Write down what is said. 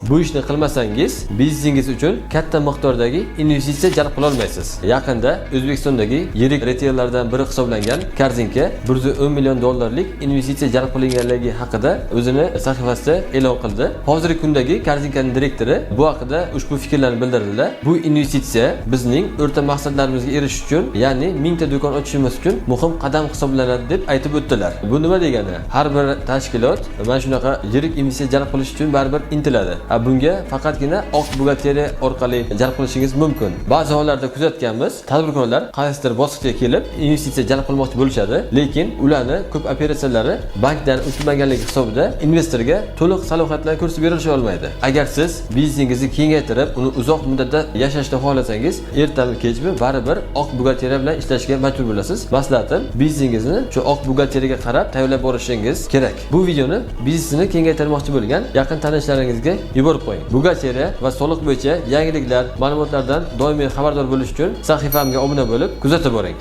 Bu ishni qilmasangiz, biznesingiz uchun katta miqdordagi investitsiya jalb qila olmaysiz. Yaqinda O'zbekistondagi yirik retaillardan biri hisoblangan Korzinka 110 million dollarlik investitsiya jalb qilinganligi haqida o'zini sahifasida e'lon qildi. Hozirgi kundagi Korzinkaning direktori bu haqida ushbu fikrlarni bildirdilar. Bu investitsiya bizning o'rta maqsadlarimizga erishish uchun, ya'ni 1000 ta do'kon ochishimiz uchun muhim qadam hisoblanadi, deb aytib o'tdilar. Bu nima degani? Har bir tashkilot mana shunaqa yirik investitsiya jalb qilish uchun baribir intiladi. A bunga faqatgina oq buxgalteriya orqali jalb qilishingiz mumkin. Ba'zi hollarda kuzatganmiz, tadbirkorlar qaysidir bosqichga kelib investitsiya jalb qilmoqchi bo'lishadi, lekin ularni ko'p operatsiyalari bankdan o'tmaganligi hisobida investorga to'liq salohiyatlar ko'rsatib berisha olmaydi. Agar siz biznesingizni kengaytirib, uni uzoq muddatda yashashni xohlasangiz, ertami kechmi baribir oq buxgalteriya bilan ishlashga majbur bo'lasiz. Maslahatim, biznesingizni shu oq buxgalteriyaga qarab tayyorlab borishingiz kerak. Bu videoni biznesini kengaytirmoqchi bo'lgan yaqin tanishlaringizga yuborib qo'ying. Buxgalteriya va soliq bo'yicha yangiliklar, ma'lumotlardan doimiy xabardor bo'lish uchun sahifamga obuna bo'lib, kuzatib boring.